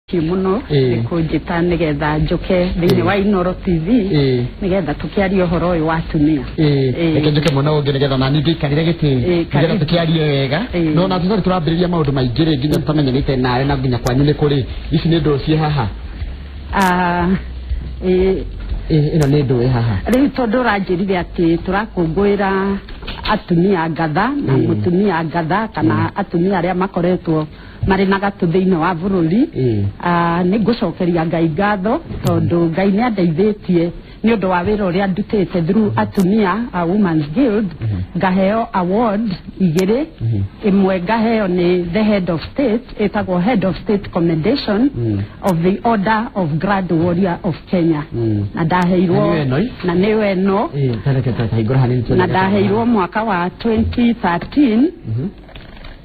Thank you mũno nĩ kũnjĩta nĩgetha njũke thĩinĩ wa Inoro TV nĩgetha tũkĩarie ũhoro ũyũ wa atumia. Reke njũke mwena ũngĩ nĩgetha nani ngĩikarĩre gĩtĩ nĩgetha tũkĩarie wega. No na tũtarĩ tũrambĩrĩria maũndũ maingĩ rĩ, nginya tũtamenyanĩte nawe na nginya kwanyu nĩ kũrĩ, ici nĩ ndũũ ciĩ haha? Ah, Ĩno nĩ ndũũ ĩ haha? Rĩu tondũ ũranjĩrire atĩ tũrakũngũĩra atumia ngatha na mũtumia ngatha kana atumia arĩa makoretwo marĩ na gatũ thĩinĩ wa bũrũri. Ah, nĩ ngũcokeria Ngai ngatho tondũ Ngai nĩ andeithĩtie nĩ ũndũ wa wĩra ũrĩa ndutĩte through atumia a Women's Guild, ngaheo award igĩrĩ. Ĩmwe ngaheo nĩ the head of state, ĩtagwo Head of State Commendation of the Order of Grand Warrior of Kenya. Na ndaheirwo Na nĩyo ĩno ĩ? Na nĩyo ĩno. Tareke tahingũra hanini tuone. Na ndaheirwo mwaka wa 2013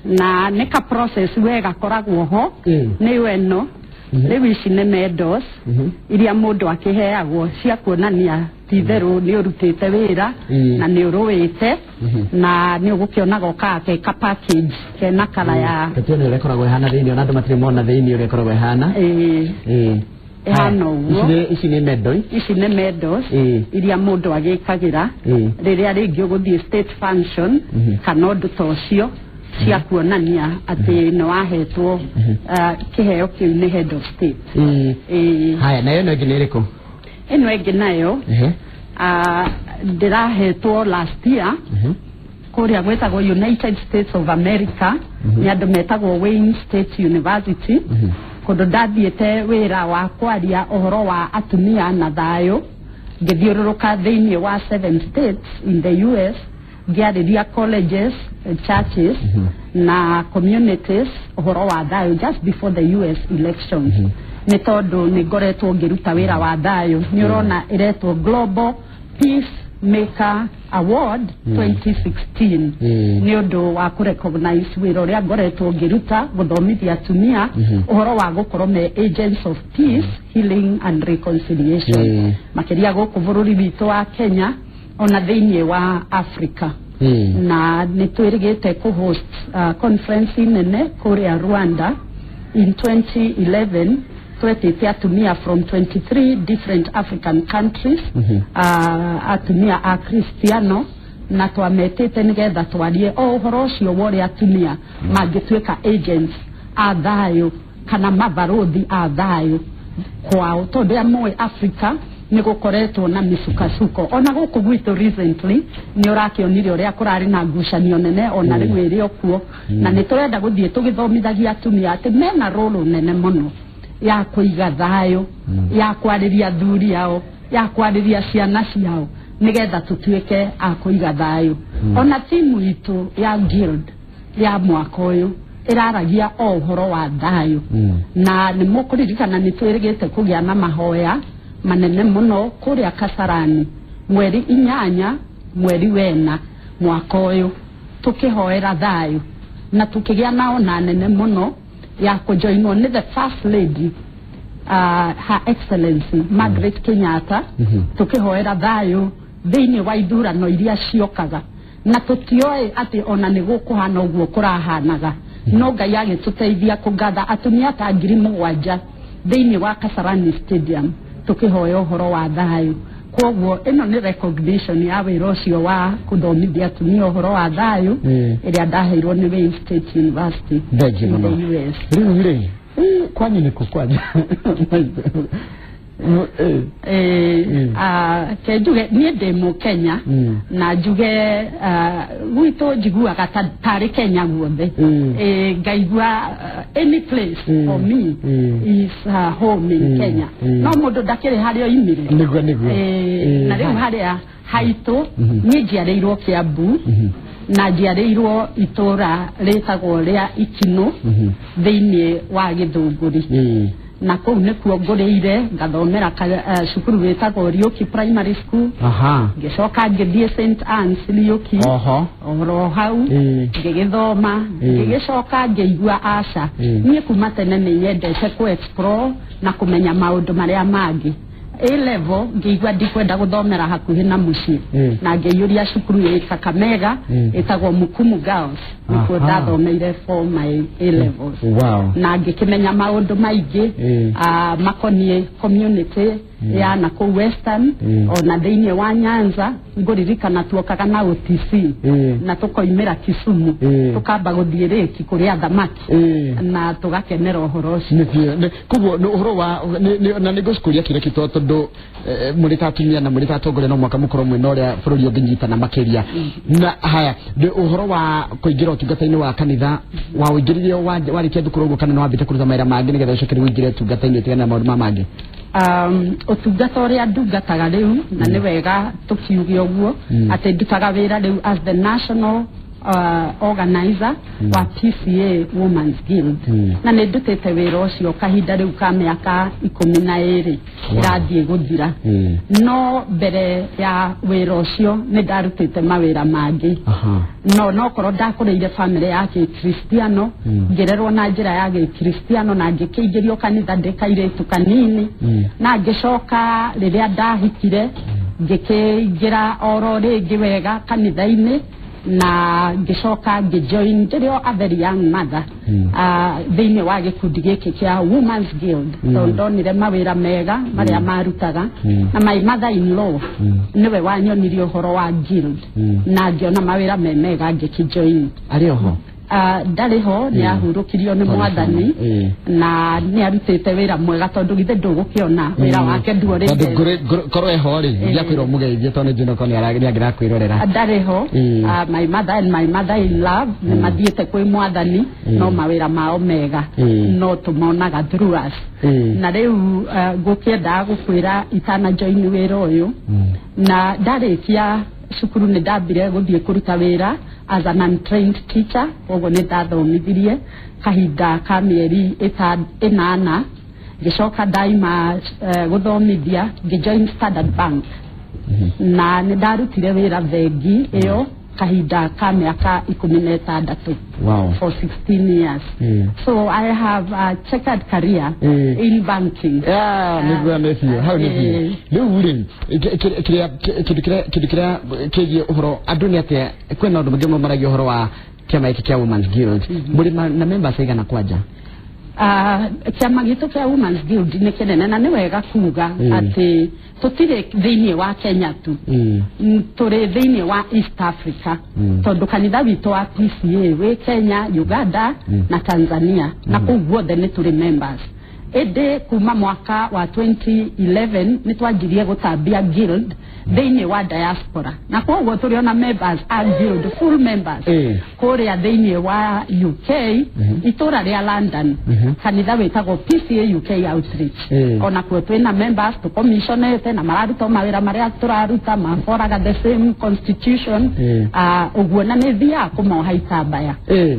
na nĩ ka process we gakoragwo ho. Nĩyo ĩno. Rĩu ici nĩ medals iria mũndũ akĩheagwo cia kuonania ti itherũ nĩ ũrutĩte wĩra na nĩ ũrũĩte na nĩ ũgũkĩonaga ũkaga ke ka package kena kara ya Tuone ũrĩa ĩkoragwo ĩhana thĩinĩ, ona andũ matirĩ mona thĩinĩ ũrĩa ĩkoragwo ĩhana. Ĩhana ũguo. Ici nĩ medal. Ici nĩ medals iria mũndũ agĩkagĩra rĩrĩa rĩngĩ ũgũthiĩ state function kana ũndũ ta ũcio, cia kuonania atĩ nĩ wahetwo kĩheo kĩu nĩ head of state. Haya, nayo ĩno ĩngĩ nĩ ĩrĩkũ? Ĩno ĩngĩ nayo ndĩrahetwo last year kũrĩa gwĩtagwo United States of America nĩ andũ metagwo Wayne State University, kũndũ ndathiĩte wĩra wa kwaria ũhoro wa atumia na thayũ, ngĩthiũrũrũka thĩinĩ wa seven states in the US, ngĩarĩria colleges, churches na communities ũhoro wa thayũ just before the US elections. Nĩ tondũ nĩ ngoretwo ngĩruta wĩra wa thayũ. Nĩ ũrona ĩretwo Global Peace Maker Award 2016 nĩ ũndũ wa kũ-recognize wĩra ũrĩa ngoretwo ngĩruta gũthomithia atumia ũhoro wa gũkorwo me agents of peace, healing and reconciliation, makĩria gũkũ bũrũri witũ wa Kenya ona thĩinĩ wa Africa. Na nĩ twĩrĩgĩte kũ-host conference nene kũrĩa Rwanda in 2011, twetĩte atumia from 23 different African countries, atumia a Kristiano, na twametĩte nĩgetha twarie o ũhoro ũcio wa ũrĩa atumia mangĩtuĩka agents a thayũ kana mabarũthi a thayũ kwao, tondũ ya moĩ Africa nĩ gũkoretwo na mĩcukasuko. Ona gũkũ gwitũ recently nĩ ũrakĩonire ũrĩa kũrarĩ na ngucanio nene, ona rĩu ĩrĩ o kuo. Na nĩ tũrenda gũthiĩ tũgĩthomithagia atumia atĩ mena role nene mũno ya kũiga thayũ, ya kwarĩria athuri ao, ya kwarĩria ciana ciao, nĩgetha tũtuĩke a kũiga thayũ. Ona timu itũ ya guild ya mwaka ũyũ ĩraragia o ũhoro wa thayũ. Na nĩ mũkũririkana nĩ twĩrĩgĩte kũgĩa na mahoya manene mũno kũrĩa Kasarani mweri 8 mweri wena mwaka ũyũ, tũkĩhoera thayũ na tũkĩgĩa na ona nene mũno ya kũjoinwo nĩ the First Lady, Her Excellency Margaret Kenyatta, tũkĩhoera thayũ thĩinĩ wa ithurano iria ciokaga. Na tũtioĩ atĩ ona nĩ gũkũhana ũguo kũrahanaga, no Ngai agĩtũteithia kũngatha atumia ta 7,000 thĩinĩ wa Kasarani Stadium tũkĩhoya ũhoro wa thayũ. Koguo ĩno nĩ recognition ya wĩra ũcio wa kũthomithia atumia ũhoro wa thayũ ĩrĩa ndaheirwo nĩ Wayne State University Thank you in the mũno. US. Rĩu rĩ, kwanyu nĩ kũ kwanyu? Ah, ke njuge niĩ ndĩ Mũkenya na njuge gwitũ njiguaga tarĩ Kenya guothe. Ngaigua any place for me is home in Kenya. No mũndũ ndakĩrĩ harĩa oimire. Nĩguo. Na rĩu harĩa haitũ, niĩ njiarĩirwo Kiambu na njiarĩirwo itũra rĩtagwo rĩa Ikinũ thĩinĩ wa Gĩthũngũri, na kũu nĩkuo ngũrĩire, ngathomera cukuru wĩtagwo Riũki Primary School. Ngĩcoka ngĩthiĩ St Anne's Riũki oro hau ngĩgĩthoma. Ngĩgĩcoka ngĩigua aca, niĩ kuma tene nĩ nyendete kũ explore na kũmenya maũndũ marĩa mangĩ. A level ngĩigua ndikwenda gũthomera hakuhĩ na mũciĩ, na ngĩiyũria cukuru ĩ Kakamega, ĩtagwo Mukumu Girls, nĩkuo ndathomeire for my A levels. Na ngĩkĩmenya maũndũ maingĩ makoniĩ community ya na kũu Western, ona thĩinĩ wa Nyanza. Ngũririkana tuokaga na OTC na tũkoimĩra Kisumu, tũkamba gũthiĩ rĩki kũrĩa thamaki na tũgakenera ũhoro ũcio. Nĩ biũ. Koguo nĩ ũhoro wa na nĩ ngũcikũria kĩrĩa kĩtwa, tondũ mũrĩ ta atumia na mũrĩ ta atongoria, no mũhaka mũkorwo mwĩna ũrĩa bũrũri ũngĩnyitana makĩria. Na haya, nĩ ũhoro wa kũingĩra ũtungata-inĩ wa kanitha, wa ũingĩrire warĩkia thukuru ũguo, kana nĩ wambĩte kũruta mawĩra mangĩ nĩgetha ũcoke rĩu ũingĩre ũtungata-inĩ ũtigane na maũndũ ma mangĩ? Ũtungata ũrĩa ndungataga rĩu, na nĩ wega tũkiuge ũguo, atĩ ndutaga wĩra rĩu as the national organizer wa PCA Women's Guild, na nĩ ndutĩte wĩra ũcio kahinda rĩu ka mĩaka 12 ĩrathiĩ gũthira. No mbere ya wĩra ũcio nĩ ndarutĩte mawĩra mangĩ. No korwo ndakũrĩire family ya gĩkristiano, ngĩrerwo na njĩra ya gĩkristiano na ngĩkĩingĩrio kanitha ndĩ kairĩtu kanini, na ngĩcoka rĩrĩa ndahikire ngĩkĩingĩra oro rĩngĩ wega kanitha-inĩ, na ngĩcoka ngĩjoin ndĩrĩ o a very young mother thĩinĩ wa gĩkundi gĩkĩ kĩa Women's Guild, tondũ ndonire mawĩra mega marĩa marutaga, na my mother in law nĩwe wanyonirie ũhoro wa guild, na ngĩona mawĩra me mega, ngĩkĩjoin. Arĩ oho? Ndarĩ ho, nĩ ahurũkirio nĩ Mwathani, na nĩ arutĩte wĩra mwega, tondũ githĩ ndũgũkĩona wĩra wake Tondũ nduorĩte. Korwo eho rĩ, ndiakwĩrwo mũgeithie, tondũ nĩ njũĩ okorwo nĩ angĩrakwĩrorera. Ndarĩ ho. My mother and my mother in love nĩ mathiĩte kwĩ Mwathani, no mawĩra mao mega no tũmonaga through us. Na rĩu ngũkĩendaga gũkwĩra, itana join wĩra ũyũ na ndarĩkia cukuru, nĩ ndambire gũthiĩ kũruta wĩra as an untrained teacher. Koguo nĩ ndathomithirie kahinda ka mĩeri 8, ngĩcoka ndaima gũthomithia, ngĩjoin Standard Bank, na nĩ ndarutire wĩra bengi ĩyo kahinda ka mĩaka 16 for 16 years. So I have a checkered career in banking. Yeah, nĩguo, nĩ biũ hau, nĩ biũ. Rĩu rĩ, kĩrĩa kĩndũ kĩrĩa kĩgiĩ ũhoro andũ nĩ atĩa, kwĩna ũndũ mũingĩ mũno maragia ũhoro wa kĩama gĩkĩ kĩa Women's Guild. Mũrĩ na members aigana kwanja? Kĩama gitũ kĩa Women's Guild nĩ kĩnene, na nĩ wega kuga atĩ tũtirĩ thĩinĩ wa Kenya tu. Tũrĩ thĩinĩ wa East Africa, tondũ kanitha witũ wa PCA wĩ Kenya, Uganda na Tanzania, na kũu guothe nĩ tũrĩ members. Ĩndĩ kuma mwaka wa 2011 nĩ twanjirie gũtambia guild thĩinĩ wa diaspora, na koguo tũrĩ ona members a guild, full members, kũrĩa thĩinĩ wa UK, itũra rĩa London, kanitha wĩtagwo PCA UK Outreach. Ona kuo twĩna members tũkomiconete na mararuta o mawĩra marĩa tũraruta, maboraga the same constitution. Ũguo na nĩ thiaga kũmoha itambaya.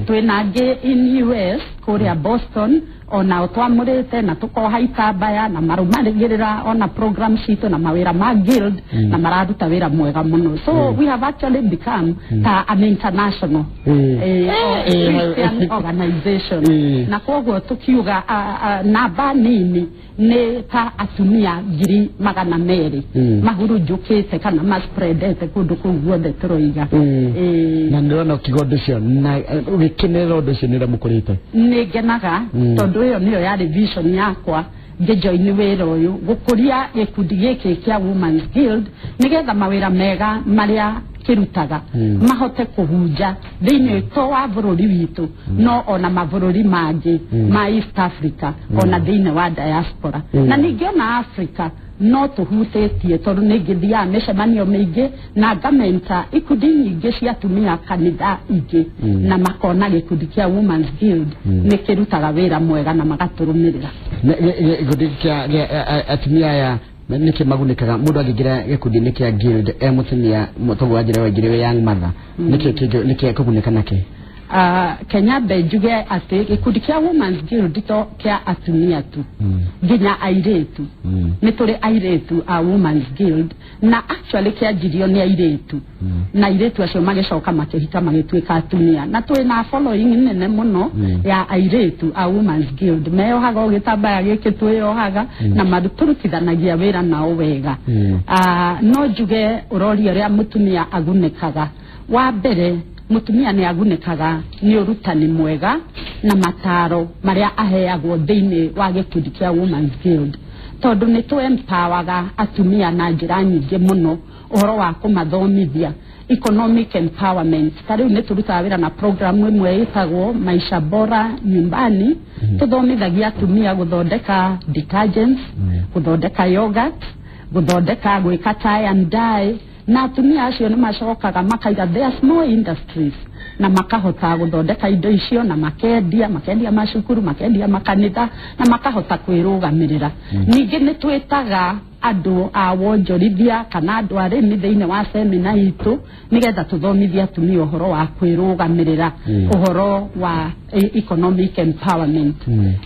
Twĩna angĩ in US, kũrĩa Boston, onao twamũrĩte na tũkoha itambaya na marũmagĩrĩra ona program citũ na mawĩra ma guild, na mararuta wĩra mwega mũno. So we have actually become ta an international Christian organization. Na koguo tukiuga namba nini, nĩ ta atumia 200,000 mahurunjũkĩte kana maspreadete kũndũ kũu guothe tũroiga. Na nĩ ũrona ũkiuga ũndũ ũcio na ũgĩkenerera ũndũ ũcio nĩ ũrĩa mũkũrĩte. Nĩ ngenaga, tondũ ĩyo nĩyo yarĩ vision yakwa ngĩjoin wĩra ũyũ, gũkũria gĩkundi gĩkĩ kĩa Women's Guild, nĩgetha mawĩra mega marĩa kĩrutaga mahote kũhunja thĩinĩ to wa bũrũri witũ, no ona mabũrũri mangĩ ma East Africa, ona thĩinĩ wa diaspora, na ningĩ ona Africa no tũhutĩtie, tondũ nĩ ngĩthiaga mĩcemanio mĩingĩ na ngamenta ikundi nyingĩ cia atumia kanitha ingĩ, na makona gĩkundi kĩa Women's Guild nĩ kĩrutaga wĩra mwega na magatũrũmĩrĩra. Gĩkundi kĩa atumia aya, nĩkĩ magunĩkaga mũndũ angĩingĩra gĩkundi-inĩ kĩa guild e mũtumia, toguo wanjĩra waingĩre wĩ young mother, nĩkĩ kĩngĩ nĩkĩ ekũgunĩka nakĩ? Kenya mbe njuge atĩ gĩkundi kĩa Women's Guild to kĩa atumia tu, nginya airĩtu. Nĩ tũrĩ airĩtu a Women's Guild, na actually kĩanjirio nĩ airĩtu, na airĩtu acio magĩcoka makĩhika magĩtuĩka atumia, na twĩ na following nene mũno ya airĩtu a Women's Guild. Meyohaga o gĩtambaya gĩkĩ twĩyohaga, na tũrutithanagia wĩra nao wega. No njuge ũroria ũrĩa mũtumia agunĩkaga. Wa mbere, mũtumia nĩ agunĩkaga nĩ ũrutani mwega na mataro marĩa aheagwo thĩinĩ wa gĩkundi kĩa Women's Guild, tondũ nĩ tũ empowerga atumia na njĩra nyingĩ mũno, ũhoro wa kũmathomithia economic empowerment. Ta rĩu nĩ tũrutaga wĩra na program ĩmwe ĩtagwo Maisha Bora Nyumbani. Tũthomithagia atumia gũthondeka detergents, gũthondeka yogurt, gũthondeka, gwĩka tie and dye, na atumia acio nĩ macokaga makaiga their small industries na makahota gũthondeka indo icio na makendia, makendia macukuru, makendia makanitha, na makahota kwĩrũgamĩrĩra. Ningĩ nĩ twĩtaga andũ a wonjorithia kana andũ arĩmi thĩinĩ wa semina itũ, nĩgetha tũthomithie atumia ũhoro wa kwĩrũgamĩrĩra, ũhoro wa economic empowerment.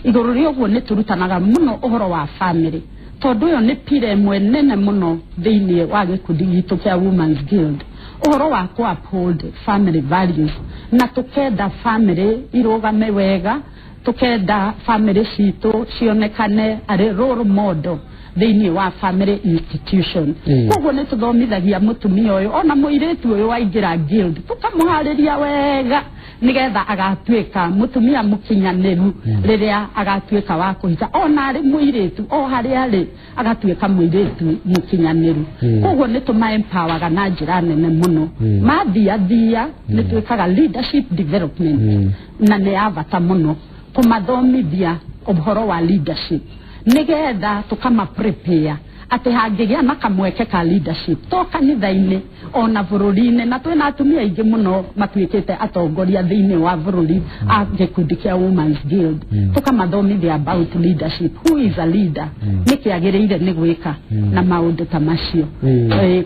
Igũrũ rĩa ũguo, nĩ tũrutanaga mũno ũhoro wa family, tondũ ĩyo nĩ pillar ĩmwe nene mũno thĩinĩ wa gĩkundi gitũ kĩa Women's Guild, ũhoro wa kũ uphold family values, na tũkenda family irũgame wega, tukenda family citũ cionekane arĩ role model thĩinĩ wa family institution. Koguo nĩ tũthomithagia mũtumia ũyũ ona mũirĩtu ũyũ waingĩra guild, tũkamũharĩria wega nĩgetha agatuĩka mũtumia mũkinyanĩru rĩrĩa agatuĩka wa kũhika, ona arĩ mũirĩtu o harĩa arĩ, agatuĩka mũirĩtu mũkinyanĩru. Koguo nĩ tũmaempowerga na njĩra nene mũno. Mathiathia nĩ twĩkaga leadership development, na nĩ ya bata mũno kũmathomithia ũhoro wa leadership, nĩgetha tũkama prepare atĩ hangĩgĩa na kamweke ka leadership to kanitha-inĩ, ona bũrũri-inĩ, na twĩna atumia aingĩ mũno matuĩkĩte atongoria thĩinĩ wa bũrũri a gĩkundi kĩa Women's Guild. Tũkamathomithia about leadership, who is a leader, nĩkĩ agĩrĩire nĩ gwĩka, na maũndũ ta macio.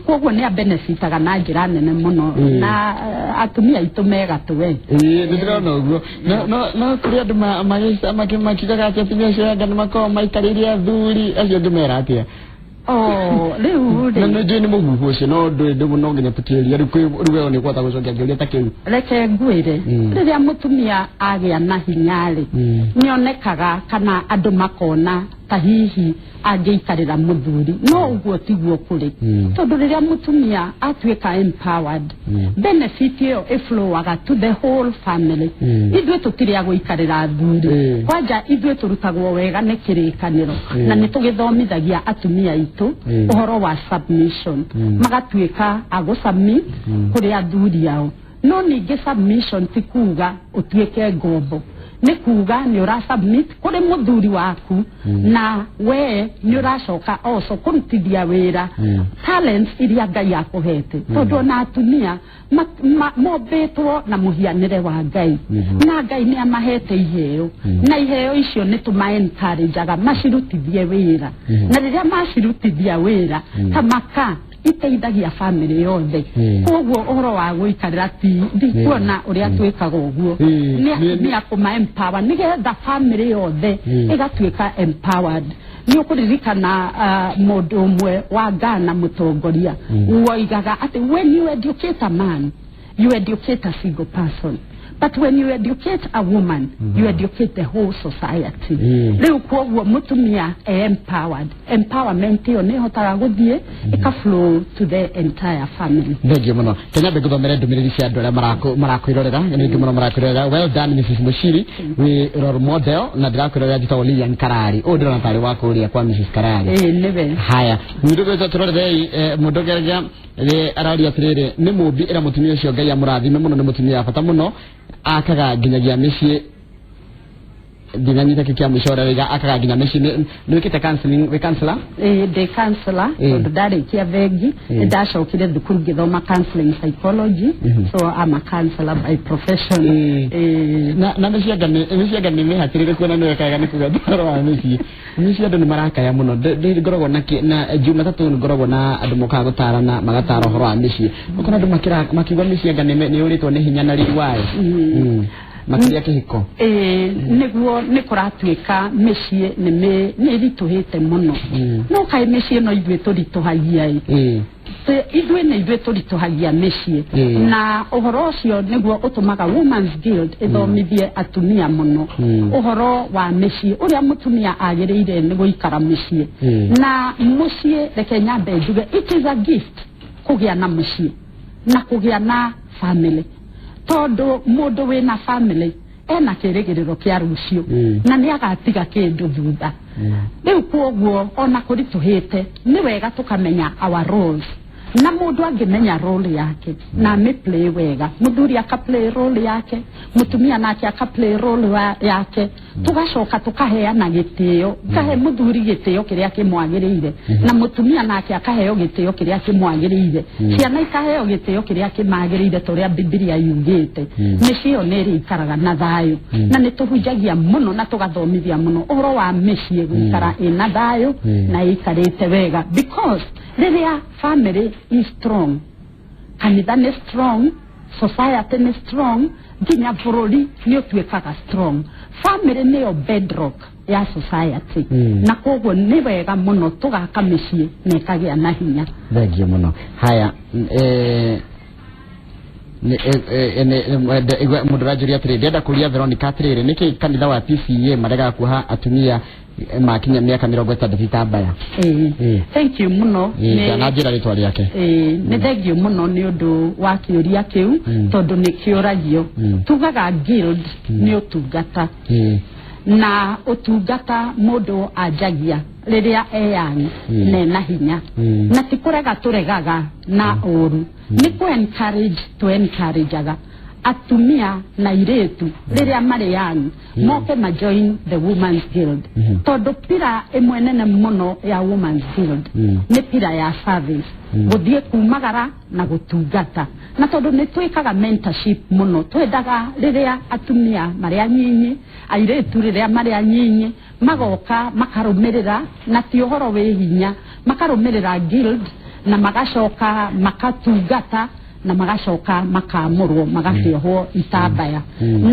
Koguo nĩ abenefitaga na njĩra nene mũno, na atumia aitũ megatũ we. Ĩĩ, nĩ ndĩrona ũguo. No kũrĩ andũ makiugaga atĩ atumia acio anga nĩ makoragwo maikarĩire athuri acio, ngĩmera atĩa? Oh, rĩu Na rĩ, nĩ njũĩ nĩ mũhuhu ũcio, no ndũ no nginya tũkĩũria rĩu rĩu we nĩ ũkũhota gũcokia kĩũria ta kĩu. Reke ngwĩre, rĩrĩa mũtumia agĩa na hinya rĩ, nĩonekaga kana andũ makona ta hihi angĩikarĩra mũthuri, no ũguo tiguo kũrĩ, tondũ rĩrĩa mũtumia atuĩka empowered, benefit ĩyo ĩflowaga to the whole family. Ithuĩ tũtirĩ a gũikarĩra athuri. Kwanja ithuĩ tũrutagwo wega nĩ kĩrĩkanĩro, na nĩ tũgĩthomithagia atumia aitũ ũhoro wa submission, magatuĩka a gũsubmit kũrĩ athuri ao. No ningĩ submission ti kuga ũtuĩke ngombo, nĩ kuga nĩ ũra submit kũrĩ mũthuri waku, na we nĩ ũracoka also kũrutithia wĩra talents iria Ngai akũhete, tondũ ona atumia mombĩtwo na mũhianĩre wa Ngai, na Ngai nĩ amahete iheo, na iheo icio nĩ tũma encourageaga macirutithie wĩra, na rĩrĩa macirutithia wĩra, ta maka iteithagia family yothe. Koguo ũhoro wa gũikarĩra ti ndikuona ũrĩa twĩkaga ũguo. Nĩ atumia kũma empower nĩgetha family yothe ĩgatuĩka empowered. Nĩ ũkũririkana mũndũ ũmwe wa Ghana, mũtongoria, woigaga atĩ when you educate a man, you educate a single person, but when you educate a woman, you educate the whole society. Rĩu koguo mũtumia e empowered, empowerment ĩyo nĩ ĩhotaga gũthiĩ ĩka flow to the entire family. Thengio mũno. Kenya ngũthomere ndũmĩrĩri cia andũ arĩa marakwĩrorera. Nĩ aingĩ mũno marakwĩrorera. "Well done, Mrs Mushiri, we role model, na ndĩrakwĩrorera. Njĩtagwo Lilian Karari." Ũyũ ndĩrona tarĩ wa kũrĩa kwa Mrs Karari. Ĩĩ, nĩwe. Haya, mũndũ gwĩtwo tũrorerei, mũndũ geregia araria atĩrĩrĩ, nĩ mũmbi ĩra mũtumia ũcio Ngai amũrathime mũno, nĩ mũtumia wa bata mũno, akaga nginyagia mĩciĩ. Ndinanyita kĩ kĩa mũico ũrĩa wĩga akaga nginya mĩciĩ. Nĩ wĩkĩte counseling, wĩ counselor? Ĩĩ, ndĩ counselor, tondũ ndarĩkia bengi nĩ ndacokire thukuru ngĩthoma counseling psychology, so I'm a counselor by profession. Ĩĩ. Na mĩciĩ anga mĩciĩ anga nĩ mĩhatĩrĩre kuona nĩ wekaga nĩ kuga ũhoro wa mĩciĩ. Mĩciĩ andũ nĩ marakaya mũno. Ngoragwo na na Jumatatũ nĩ ngoragwo na andũ mokaga gũtarana, magatara ũhoro wa mĩciĩ. Ũkona andũ makiuga mĩciĩ anga nĩ yũrĩtwo nĩ hinya na riri wayo. Makĩria kĩhiko. Ĩĩ, nĩguo nĩ kũratuĩka mĩciĩ nĩ ĩritũhĩte mũno. No kaĩ mĩciĩ no ithuĩ tũritũhagia ĩ? Ithuĩ nĩ ithuĩ tũritũhagia mĩciĩ. Na ũhoro ũcio nĩguo ũtũmaga Women's Guild ĩthomithie atumia mũno ũhoro wa mĩciĩ, ũrĩa mũtumia agĩrĩire nĩ gũikara mũciĩ. Na mũciĩ, reke nyambe njuge, it is a gift kũgĩa na mũciĩ na kũgĩa na family, tondũ mũndũ wĩna family ena kĩrĩgĩrĩro kĩa rũciũ na nĩ agatiga kĩndũ thutha. Rĩu kwoguo ona kũritũhĩte, nĩ wega tũkamenya our roles, na mũndũ angĩmenya role yake na amĩplay wega, mũthuri aka play role yake, mũtumia nake aka play role yake, tũgacoka tũkaheana gĩtĩo, kahe mũthuri gĩtĩo kĩrĩa kĩmwagĩrĩire na mũtumia nake akaheo gĩtĩo kĩrĩa kĩmwagĩrĩire, ciana ikaheo gĩtĩo kĩrĩa kĩmagĩrĩire ta ũrĩa Bibilia yugĩte, mĩciĩ ĩyo nĩ ĩrĩikaraga na thayũ. Na nĩ tũhunjagia mũno na tũgathomithia mũno ũhoro wa mĩciĩ gũikara ĩna thayũ na ĩikarĩte wega, because rĩrĩa family is strong, kanitha nĩ strong, society nĩ strong, nginya bũrũri nĩ ũtuĩkaga strong. Family nĩyo bedrock ya society. Na koguo nĩ wega mũno tũgaka mĩciĩ na ĩkagĩa na hinya. Thengiũ mũno. Haya, igua mũndũ ũranjũria atĩrĩ, ndĩrenda kũria Veronica atĩrĩrĩ, nĩkĩ kanitha wa PCEA maregaga kuoha atumia makinya mĩaka 60 itambaya? Ĩĩ. Thank you mũno. Ndananjĩra rĩtwa rĩake. Ĩĩ, nĩ thengio mũno nĩ ũndũ wa kĩũria kĩu, tondũ nĩ kĩũragio. Tugaga guild nĩ ũtungata, na ũtungata mũndũ anjagia rĩrĩa e young na ena hinya. Na ti kũrega tũregaga na ũru, nĩ kũ encourage tũ encourageaga atumia na airĩtu rĩrĩa marĩ young moke ma join the Women's Guild, tondũ pillar ĩmwe nene mũno ya Women's Guild nĩ pillar ya service, gũthiĩ kumagara na gũtungata. Na tondũ nĩ twĩkaga mentorship mũno, twendaga rĩrĩa atumia marĩ anyinyi, airĩtu rĩrĩa marĩ anyinyi, magoka makarũmĩrĩra, na ti ũhoro wĩ hinya, makarũmĩrĩra guild na magacoka makatungata na magacoka makamũrwo magakĩohwo itambaya.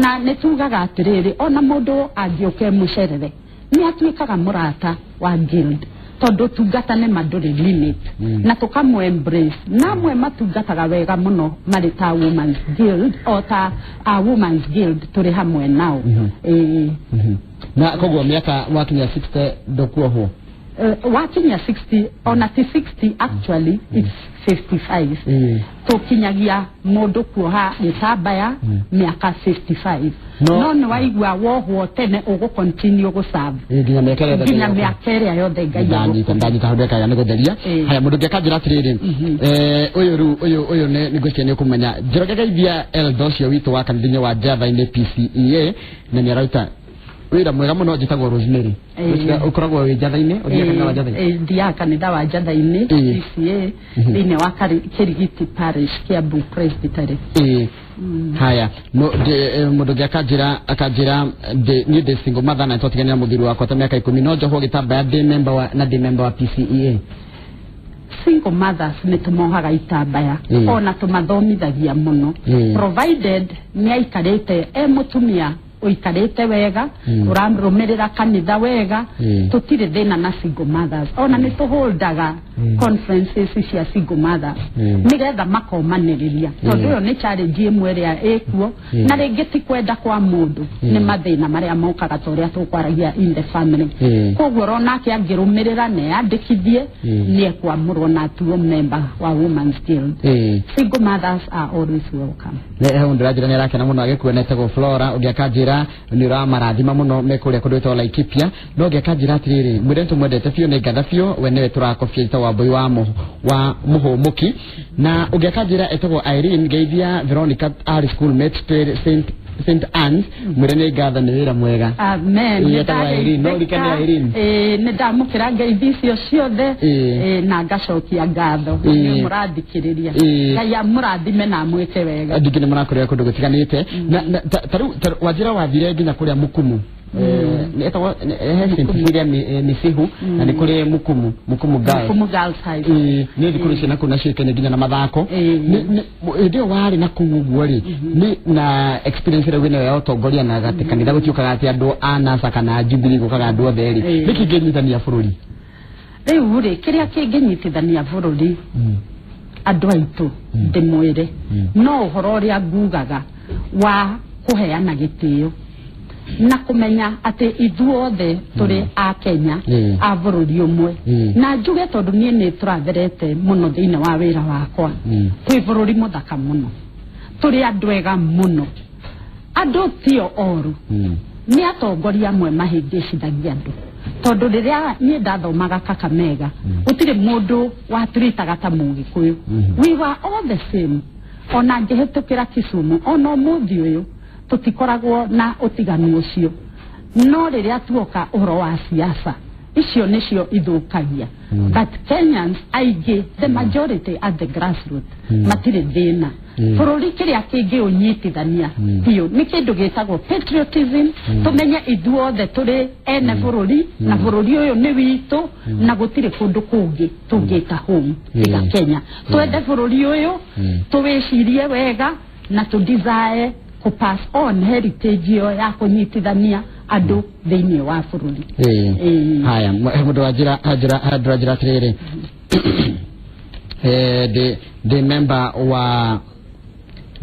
Na nĩ tugaga atĩrĩrĩ, ona mũndũ angĩũka mũcerere nĩ atuĩkaga mũrata wa guild, tondũ tungata nĩ ma ndũrĩ limit. Na tũkamũ embrace, na amwe matungataga wega mũno marĩ ta Women's Guild, o ta a Women's Guild tũrĩ hamwe nao. Ĩĩ. Na koguo mĩaka wakinya 60 ndũkuohwo? Wakinya 60, ona ti 60, actually it's 55. Tũkinyagia mũndũ kuoha gĩtambaya mĩaka 55. No nĩ waigua wohwo tene, ũgũ continue gũserve Nginya mĩaka ĩrĩa nginya mĩaka ĩrĩa yothe Ngai Ndanyita. agũkũhe. Ndanyita hau, ndekaga nĩ gũtheria. Haya, mũndũ ũngĩ akanjĩra atĩrĩrĩ, ũyũ rĩu ũyũ nĩ ngwĩciria nĩ ũkũmenya Njoroge Geithia, elder ũcio witũ wa kanitha-inĩ wa Njatha-inĩ PCEA, na nĩ araruta wĩra mwega mũno. Njĩtagwo Rosemary. Ngwĩciria ũkoragwo wĩ Njatha-inĩ, ũthiaga kanitha wa Njatha-inĩ? Ĩĩ, thiaga kanitha wa Njatha-inĩ PCA thĩinĩ wa Kĩrigiti Parish, Kiambu Presbytery. Ĩĩ. Haya, mũndũ ũngĩ akanjĩra niĩ ndĩ single mother na twatiganire na mũthuri wakwa ta mĩaka 10, no njohwo gĩtambaya ndĩ member wa na ndĩ member wa PCEA? Single mothers nĩ tũmohaga itambaya. Ona tũmathomithagia mũno, provided nĩ aikarĩte e mũtumia ũikarĩte wega, ũrarũmĩrĩra kanitha wega. Tũtirĩ thĩna na single mothers. Ona nĩ tũholdaga conferences cia single mothers nĩgetha makomanĩrĩria, tondũ ĩyo nĩ challenge ĩmwe ĩrĩa ĩkuo. Na rĩngĩ ti kwenda kwa mũndũ, nĩ mathĩna marĩa mokaga ta ũrĩa tũkwaragia in the family. Koguo onake angĩrũmĩrĩra na eyandĩkithie, nĩ ekwamũrwo na atuo member wa Women's Guild. Single mothers are always welcome. Nĩ he mũndũ ũranjĩra nĩ arakena mũno agĩkuona, etagwo Flora. Ũngĩ akanjĩra nĩ ũramarathima mũno me kũrĩa kũndũ gwĩtagwo Laikipia. No ũngĩ akanjĩra atĩrĩrĩ, mwĩre tũmwendete biũ, nĩ ngatha biũ, we nĩwe tũrakobia, etagwo Wambui wa Mũhũmũki. Na ũngĩ akanjĩra etagwo Irene, ngeithia Veronica, arĩ schoolmate twĩ St. St Anne's, mwĩre nĩ ngatho nĩ wĩra mwega. Amen. Ĩĩ, etagwo Irene. No ũririkane Irene. Ĩĩ, nĩ ndamũkĩra ngeithi icio ciothe. Ĩĩ. Ĩĩ, na ngacokia ngatho. Ĩĩ. Nĩ mũrathikĩrĩria. Ĩĩ. Ngai amũrathime na amwĩke wega. Andũ aingĩ nĩ marakorera kũndũ gũtiganĩte. Na ta rĩu wanjĩra wathire nginya kũrĩa Mukumu. Nĩ etagwo he St Cecilia Misihu na nĩ kũrĩ Mukumu, Mukumu Girls. Mukumu Girls High School. Ĩĩ, nĩ thukuru ciĩ nakũu nacio Kenya nginya na mathako. Ĩĩ. Hĩndĩ ĩyo warĩ na kũu ũguo rĩ, nĩ na experience ĩrĩa wĩnayo ya ũtongoria na atĩ kanitha gũtiũkaga atĩ andũ a NASA kana Jubilee, gũkaga andũ othe rĩ, nĩkĩ kĩngĩnyitithania bũrũri? Rĩu rĩ, kĩrĩa kĩngĩnyitithania bũrũri, andũ aitũ, ndĩmwĩre no ũhoro ũrĩa ngugaga wa kũheana gĩtĩo na kũmenya atĩ ithuothe tũrĩ a Kenya, a bũrũri ũmwe. Na njuge tondũ niĩ nĩ tũratherete mũno thĩinĩ wa wĩra wakwa, twĩ bũrũri mũthaka mũno, tũrĩ andũ ega mũno, andũ tio oru. Nĩ atongoria amwe mahĩngĩcithagia andũ, tondũ rĩrĩa niĩ ndathomaga Kakamega, gũtirĩ mũndũ waturitaga ta Mũgĩkũyũ. We were all the same. Ona ngĩhĩtũkĩra Kisumu, ona ũmũthĩ ũyũ tũtikoragwo na ũtiganu ũcio. No rĩrĩa tuoka ũhoro wa siasa, icio nĩcio ithũkagia. But Kenyans aingĩ, the majority at the grassroots, matirĩ thĩna. Bũrũri kĩrĩa kĩngĩũnyitithania biũ nĩ kĩndũ gĩtagwo patriotism. Tũmenye ithuothe tũrĩ ene bũrũri, na bũrũri ũyũ nĩ witũ, na gũtirĩ kũndũ kũngĩ tũngĩta home tiga Kenya. Twende bũrũri ũyũ, tũwĩcirie wega na tũ desire kũ pass on heritage ĩyo ya kũnyitithania andũ thĩinĩ wa bũrũri. Ĩĩ. Haya, mũndũ wanjĩra anjĩra andũ anjĩra atĩrĩrĩ,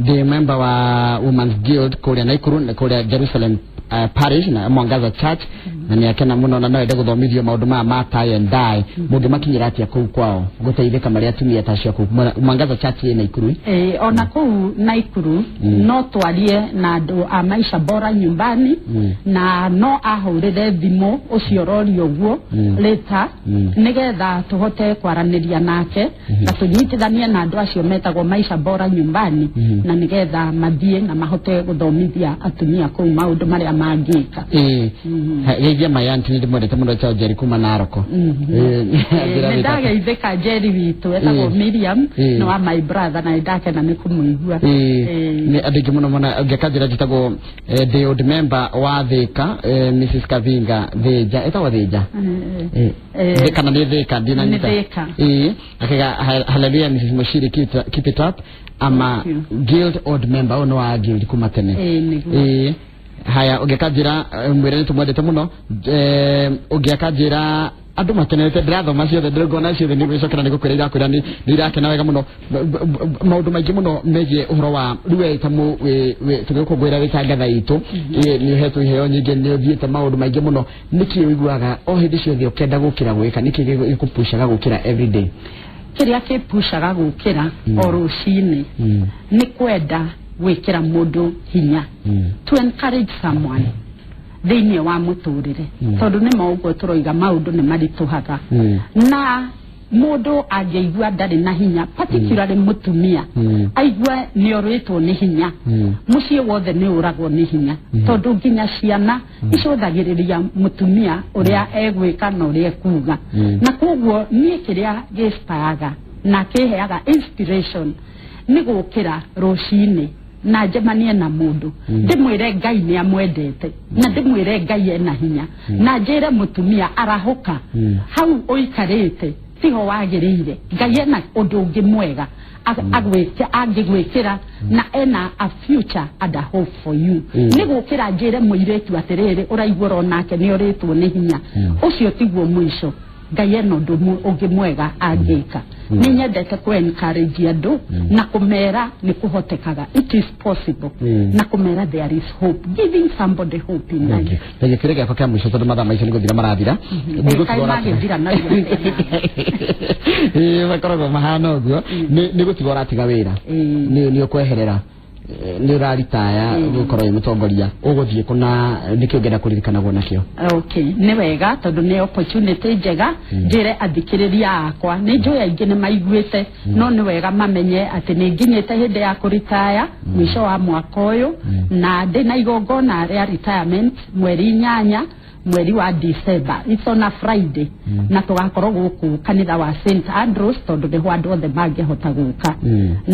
ndĩ member wa Women's Guild kũrĩa Naikuru na kũrĩa Jerusalem Parish na Mwangaza Church, na nĩ akena mũno na no ende gũthomithio maũndũ maya ma tie and dye. Mũngĩmakinyĩra atĩa kũu kwao gũteithĩka marĩa atumia ta acio kũu Mwangaza Church ĩ Naikuru? Ĩĩ, ona kũu Naikuru no twarie na andũ a Maisha Bora Nyumbani, na no ahũrĩre thimũ ũcio ũroria ũguo later, nĩgetha tũhote kwaranĩria nake na tũnyitithanie na andũ acio metagwo Maisha Bora Nyumbani, na nĩgetha mathiĩ na mahote gũthomithia atumia kũu maũndũ marĩa mangĩka. Ĩĩ. Geithia my auntie, nĩ ndĩmwendete mũno, etagwo Njeri kuma Naroko. Njĩra Nĩ wĩta- ndageithĩka Njeri witũ etagwo Miriam, nĩ wa my brother, na nĩ ndakena nĩ kũmũigua. Nĩ andũ aingĩ mũno mũno. Ũngĩkanjĩra njĩtagwo the old member wa Thika, Mrs Kavinga Thĩnja, ĩtagwo Thĩnja. Kana nĩ Thika ndinanyita. Nĩ Thika. Ĩĩ, akiga hallelujah, Mrs Mushiri, keep it up. Ama Thank you. guild old member, ũyũ nĩ wa guild kuma tene. Ĩĩ, nĩguo. Ĩĩ, haya, ũngĩkanjĩra mwĩre nĩ tũmwendete mũno. Ũngĩakanjĩra andũ makenete, ndĩrathoma ciothe, ndĩrongona ciothe, nĩ gwĩcokera nĩ gũkwĩra irakwĩra nĩ irakena wega mũno. Maũndũ maingĩ mũno megiĩ ũhoro wa rĩu we ta tũgĩgũkũngũĩra wĩ ta ngatha itũ. Nĩ ũhetwo iheo nyingĩ, nĩ ũthiĩte maũndũ maingĩ mũno. Nĩkĩ ũiguaga o hĩndĩ ciothe ũkenda gũkĩra gwĩka? Nĩkĩ gĩkũpushaga gũkĩra every day? Kĩrĩa kĩpushaga gũkĩra o rũcinĩ nĩ kwenda gwĩkĩra mũndũ hinya, to encourage someone thĩinĩ wa mũtũrĩre, tondũ nĩ ma ũguo tũroiga maũndũ nĩ maritũhaga, na mũndũ angĩigua ndarĩ na hinya, particularly mũtumia, aigue nĩ orĩtwo nĩ hinya, mũciĩ wothe nĩ ũragwo nĩ hinya, tondũ nginya ciana icũthagĩrĩria mũtumia ũrĩa egwĩka na ũrĩa ekuga. Na koguo niĩ kĩrĩa gĩcipayaga na kĩheaga inspiration nĩ gũkĩra rũcinĩ na njemanie na mũndũ, ndĩmwĩre Ngai nĩ amwendete, na ndĩmwĩre Ngai ena hinya, na njĩre mũtumia arahũka, hau ũikarĩte tiho wagĩrĩire, Ngai ena ũndũ ũngĩ mwega angĩgwĩkĩra, na ena a future and a hope for you. Nĩ gũkĩra njĩre mũirĩtu atĩrĩrĩ, ũraigua onake nĩ orĩtwo nĩ hinya, ũcio tiguo mũico, Ngai ena ũndũ ũngĩ mwega angĩka. Nĩ nyendete kũ encourage andũ na kũmera nĩ kũhotekaga, it is possible, na kũmera there is hope, giving somebody hope in life. Na gĩkĩrĩ gĩakwa kĩa mũico, tondũ mathaa maicio nĩ gũthira marathira. Nĩ Kaĩ gũtigwo magĩthira narua? Ĩĩ, makoragwo mahana ũguo. Nĩ gũtiga ũratiga wĩra, nĩ ũkweherera. Nĩ ũraritaya gũkorwo wĩ mũtongoria, ũgũthiĩ kũna nĩkĩ ũngĩenda kũririkanagwo nakĩo? Okay, nĩ wega tondũ nĩ opportunity njega njĩre athikĩrĩria akwa. Nĩ njũĩ aingĩ nĩ maiguĩte, no nĩ wega mamenye atĩ nĩ nginyĩte hĩndĩ ya kũritaya mũico wa mwaka ũyũ, na ndĩna igongona rĩa retirement 8 mweri wa December. It's on a Friday, na tũgakorwo gũkũ kanitha wa St Andrews tondũ nĩho andũ othe mangĩhota gũka.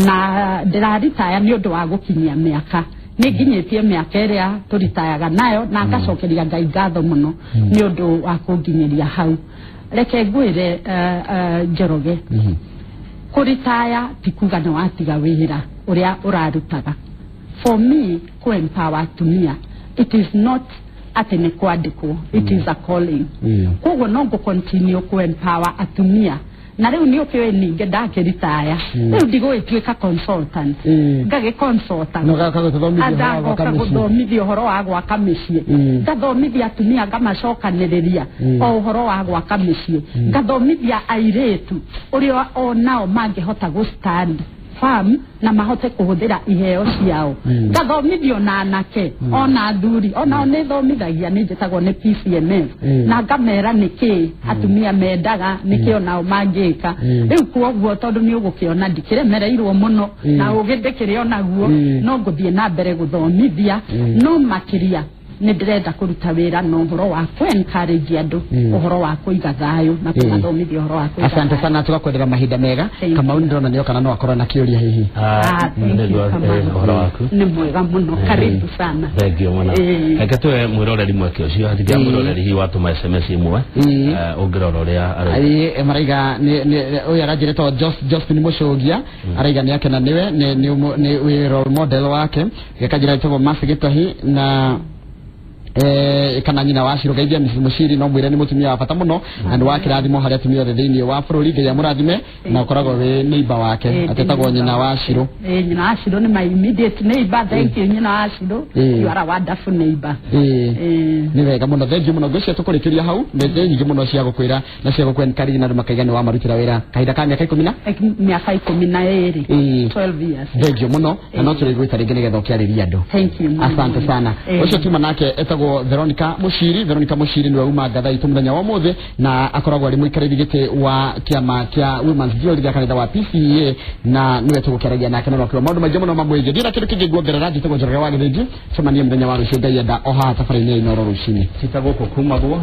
Na ndĩraritaya nĩ ũndũ wa gũkinyia mĩaka, nĩ nginyĩtie mĩaka ĩrĩa tũritayaga nayo, na ngacokeria Ngai ngatho mũno nĩ ũndũ wa kũnginyĩria hau. Reke ngwĩre, Njoroge, kũritaya ti kuga nĩ watiga wĩra ũrĩa ũrarutaga. For me, kũ empower atumia, it is not atĩ nĩ kwandĩkwo, it is a calling. Koguo no ngũ continue kũ empower atumia, na rĩu nĩ ũkĩũĩ ningĩ ndakĩritaya, rĩu ndigũgĩtuĩka consultant, ngagĩ consultant. No gaka gũthomithia ũhoro wa Andagoka gwaka mĩciĩ. Gũthomithia ũhoro wa gwaka mĩciĩ. Ngathomithia atumia, ngamacokanĩrĩria o ũhoro wa gwaka mĩciĩ, ngathomithia airĩtu ũrĩa o nao mangĩhota gũ stand firm na mahote kũhũthĩra iheo ciao. Ngathomithio na anake ona athuri, onao nĩ thomithagia, nĩ njĩtagwo nĩ PCMF, na ngamera nĩkĩ atumia mendaga, nĩkĩ onao mangĩka. Rĩu kuoguo tondũ nĩ ũgũkĩona ndikĩremereirwo mũno na ũgĩ ndĩkĩrĩ onaguo, no ngũthiĩ na mbere gũthomithia, no makĩria nĩ ndĩrenda kũruta wĩra na ũhoro wa kũ encourage andũ ũhoro wa kũiga thayũ na kũmathomithia ũhoro wa kũiga Asante thayũ. sana, tugakwendera mahinda mega. Thank you. Kamau, nĩ ndĩrona nĩoka na no akorwo na kĩũria hihi. Ah, thank you, Nĩguo, Kamau. ũhoro waku? Nĩ mwega mũno, karibu sana. Thank you mũno. Reke tuwe mwĩroreri mweke ũcio hatigia mwĩroreri hihi watũma SMS ĩmwe. Ũngĩrora ũrĩa arauga. Ĩĩ, maraiga ũyũ aranjĩrĩtwo Justin Mũcũgia, araiga nĩ akena nĩwe, nĩ wĩ role model wake. Gĩkanjĩra ĩtagwo Mercy Gĩtahi na kana nyina wa Ciro. Geithia Mrs Muciri, no mwĩre nĩ mũtumia wa bata mũno na nĩ wa kĩrathimo harĩ atumia othe thĩinĩ wa bũrũri. Ngai amũrathime, na ũkoragwo wĩ neighbor wake. Atetagwo nyina wa Ciro. Nyina wa Ciro nĩ my immediate neighbor. Thank you, nyina wa Ciro. You are a wonderful neighbor. Nĩ wega mũno, thengiũ mũno. Ngwĩciria tũkũrĩkĩria hau. Nĩ nyingĩ mũno cia gũkwĩra na cia gũkwenkarĩria, na andũ makaiga nĩ wamarutĩra wĩra kahinda ka mĩaka 10 na Mĩaka 12. 12 years. Thengiũ mũno, na no tũrĩgwĩta rĩngĩ nĩgetha ũkĩarĩria andũ. Thank you mũno. Asante sana. Ũcio tuma nake etagwo Veronica Mushiri. Veronica Mushiri nĩwe uma ngatha itũ mũthenya wa ũmũthĩ, na akoragwo arĩ mũikarĩri gĩtĩ wa kĩama kĩa Women's Guild gĩa kanitha wa PCEA, na nĩwe tũgũkĩaragia nake na nokĩo maũndũ maingĩ mũno mamwĩgiĩ. Ndira kĩndũ kĩngĩ nguongerera. Njĩtagwo Njoroge wa Gĩthĩnji. Cemanie mũthenya wa rũciũ Ngai enda, o haha tabarĩinĩ ya Inoro rũcinĩ. Cita gũkũ kumagwo.